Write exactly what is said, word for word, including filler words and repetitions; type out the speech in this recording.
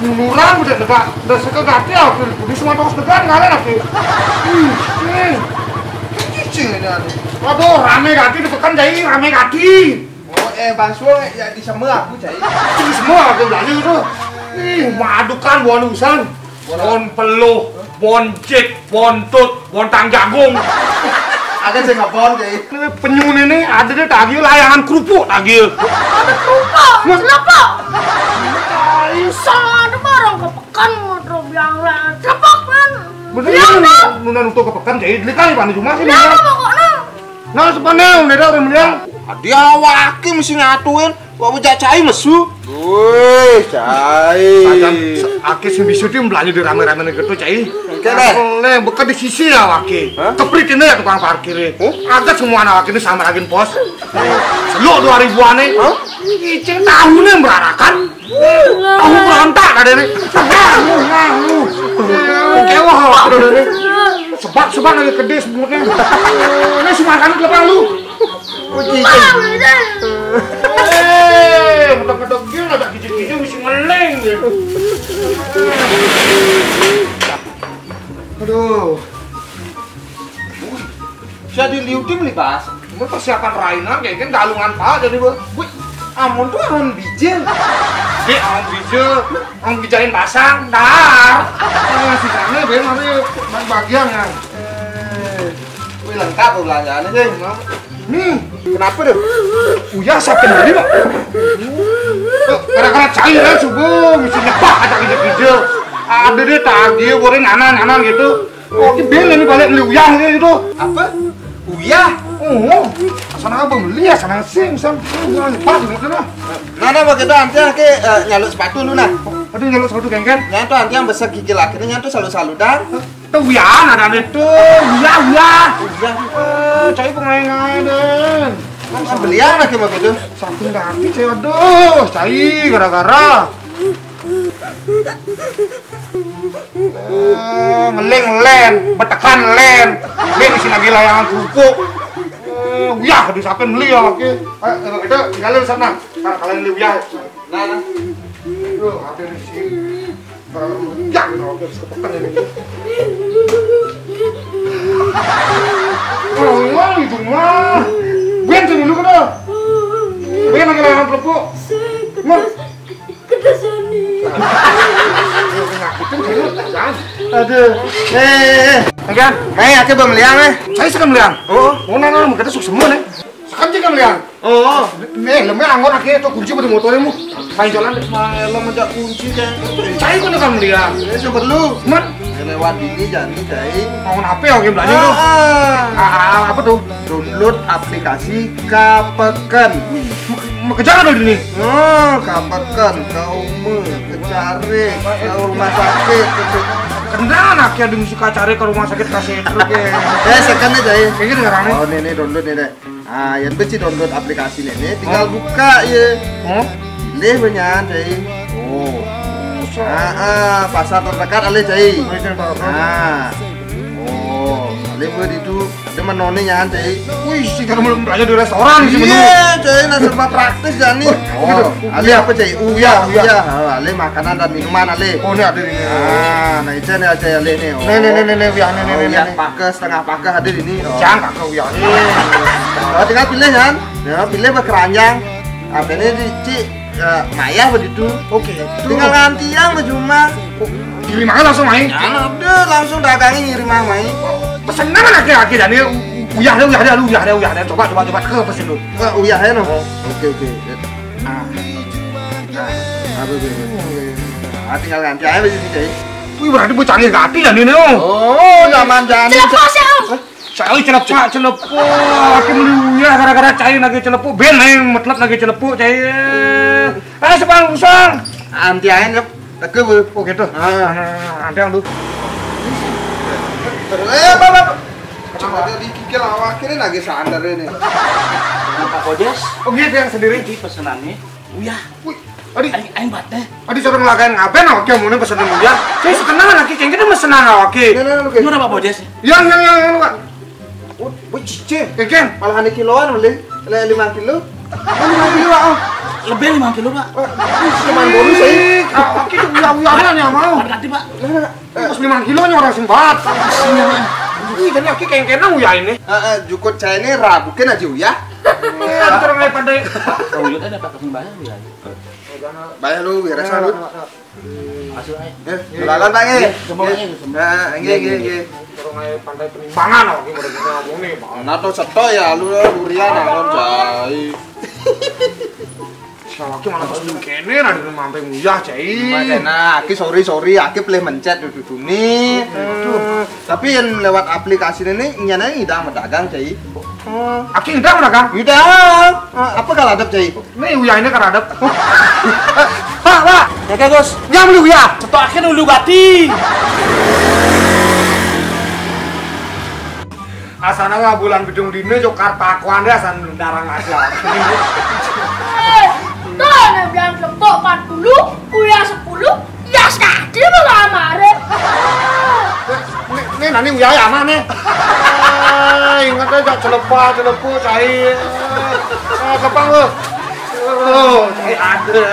Murah udah dekat, udah sekedar ya, di semua toko sekedar nggak ada lagi. Hmm, hmm. Cicing ini anu. Waduh, rame gati di pekan, Cai, rame gati. Oh, eh, Bang Suang, ya, di semua aku, Cai. Di semua aku belanja itu. Ih, madukan, buah lusan. Bon peluh, bon jit, bon tut, bon tang jagung. Ada sih ngabon, Cai. Ini penyu ini ada deh, tagih layangan kerupuk, tagih. Ada kerupuk, Mas, kenapa? Ayo, sana ada barang ke pekan, motor biang lah. Cepak, kan? Bener, Iya, ini Bang. Nuna nutup ke pekan, Cai. Beli kali, Pak, cuma sih, Iya, Bang. Bang, kok, Bang? Nah, sepaneng, udah ada orang beli. Dia awake mesti ngatuin. Kok bejak Cai mesu? Woi, Cai. Sajan se-, ake sing bisu ti belanja di rame-rame nih gitu, Cai. Oke, deh. Aku le, bekat di sisi ya, wake. Hah? Keprit ini ya tukang parkir ini. Hah? Agak semua anak wake ini sama lagi pos. Seluk dua ribuan nih. Hah? Icing tahu nih merarakan. Tahu berontak ada nih. Ngamu, ngamu. Kewah, ada nih. Sebab-sebab lagi kedis mulutnya. Ini semua kami telepon lu. Uji. Eh, medok-medok dia ada gigi-gigi mesti ngeling dia. Aduh. Jadi liuting nih, Bas. Ini persiapan rainan kayak kan galungan, Pak, jadi, Bu. Wih, amun tuh amun bijil. Dek, amun bijil, amun bijain basang, dah. Ini masih sana, Ben, nanti bagian ya. Eh, wih, lengkap tuh belanjaannya, sih. Nih, kenapa tuh? Uyah siapa yang beli, Pak? Oh, gara-gara cair ya, subuh, mesti nyepah ada ide-ide. Ada deh, tagih, goreng, anan-anan gitu. Oh, ini Ben ini balik beli uyah gitu. Apa? Uyah? Oh, sana abang beli ya, sana sing, sam. Nyepah gitu lah. Nah, nah, begitu nanti ke, eh, nyaluk sepatu lu, nah. Aduh, nyaluk sepatu kengken. Nyantu nanti yang besar gigi laki ini nyantu salu-salu dah. Tuh, Wian, ada nih tuh. Wian, Wian. Wian. Eh, Cai pengain-ngain, Den. Kan belian lagi mau gitu. Saking ganti, Cai. Aduh, Cai, gara-gara. Eh, ngeling len, betekan len. Len isi lagi layangan kerupuk. Eh, Wiah, disapin beli ya, oke. Eh, kalau gitu, tinggalin sana. Ntar kalian beli Wiah. Nah, nah. Tuh, ada di sini. Jangan, oke, harus ketekan ini. Ngomong itu mah. Gue tuh dulu kena. Gue lagi lawan pelepu. Mah. Nyakitin dulu, jangan. Aduh. Eh, eh, eh. Kan? Kayak aku belum liang, eh. Saya suka meliang. Oh, oh, nah, nah, kita suka semua nih. Sekarang juga meliang. Oh. Nih, lemnya anggon akhirnya tuh kunci pada motornya mu. Main jalan deh. Main lo menjak kunci deh. Cai kok kan dia. Ini sumber lu. Man. Ya, lewat ini jadi, Cai. Mau apa ya, game belanja lu? Ah, ah. Ah, ah, apa tuh? Download aplikasi Kapeken. Mau ke jalan dulu nih. Oh, Kapeken, kau me, kecare, kau rumah sakit. Kenal anak ya, demi suka cari ke rumah sakit kasih truk ya. Eh, second nih, Cai. Kayak gitu, Rani. Oh, ini, ini download nih, deh. Ah, yang kecil download aplikasi ini, nih, tinggal buka ya. Oh? Pilih banyak, Cai. Oh. Ah, ah, pasar terdekat, alih, Cai. Oh, itu yang tahu. Ah. Oh, alih buat itu, ada menone nyan, Cai. Wih, sih, kalau belum belanja di restoran sih, menu. Iya, Cai, nah, serba praktis, Cai, nih. Oh, gitu. Alih apa, Cai? Uyah, Uyah, uyah. Uyah. Oh, alih makanan dan minuman, alih. Oh, ini ada ini. Ah, nah, itu nih, Cai, alih nih. Oh. Nih, nih, nih, nih, nih, uyah, nih, nih, Oh, nih, uyah nih. Pakai, setengah pakai ada di ini. Oh. Jangan pakai uyah. Oh, tinggal pilih, kan? Ya, pilih berkeranjang. Artinya di, Ci, eh, mayah begitu. Oke. Tinggal nganti yang berjumlah. Oh, kirim aja langsung, Mai. Ya, udah, langsung dagangi ngirim, Mai. Pesenan laki-laki dan ini uyah deh, uyah deh, uyah deh, uyah deh. Coba, coba, coba ke pesen dulu. Enggak, uyah ya, no. Oke, oke. Nah. Nah, apa, apa, apa? Ah, tinggal nganti aja begitu, Cai. Wih, berarti bocah canggih gati dan ini, oh. Oh, zaman jani. Celepok sih, Om. Cai celepok, celepok. Aku beli uyah gara-gara Cai lagi celepok. Ben, aing metlep lagi celepok, Cai. Eh, sepang usang. Anti aing, Cep. Teke, Bu. Oh, gitu. Ah. Nah, nanti yang dulu. Eh, Bapak. Coba dia dikikil awak ini lagi sadar ini. Pak Bodes. Oh, gitu yang sendiri. Ini pesenannya. Uyah. Wih, adi. Aing, aing bat deh. Adi, sareng lagayan ngaben awake, amun pesen uyah. Saya sekenal lagi, kayaknya dia mesenan awake. Nah, nah, oke. Ini orang Pak Bodes. Yang, yang, yang, yang, Pak. Oh, wih, cici. Keken. Malah ada kiloan, beli. Le, lima kilo. Oh, lima kilo, ah. Lebih lima kilo, Pak. Cuman bonus, eh. Aki uyah-uyah nih mau. Hati-hati, Pak. Terus lima kilo nih orang sempat. Iya, jadi aki kengkena uyah ini. Heeh, jukut saya ini rabukin aja uyah. Iya, terus nggak pandai. Pak, kalau uyut ada, Pak, kasih bayar, ya. Bayar lu, biar rasa lu. Masuk, ayo. Ya, jualan, Pak, nggih. Semua, nggih. Nah, nggih, nggih, nggih. Terus nggak pandai penimbangan, oke, udah gini ngomong nih, Pak. Nah, tuh seto ya, lu durian, nah, lu jai. Siapa lagi malah pas dulu kene, nah, di rumah sampai nguyah, cai. Makanya, aki sorry, sorry, aki pilih mencet duduk nih. Tapi yang lewat aplikasi ini, nyana idang medagang, cai. Aki idang medagang? Idang. Eh, apa kalau ada, cai? Nih, uyah ini kan ada. Pak, Pak. Ya, Kak Gus. Yang lu ya. Setokin dulu gati. Asana lah bulan gedung dine Jakarta akuan deh, asan darang aja. Eh, tuh, nih bilang lepok empat puluh, uyah sepuluh, ya sekali mau kamare. Nih, nih, nani uyah ya, mana nih? Eh, ingat aja, celepa, celepu, cai. Eh, kepang lu. Oh, cai ada.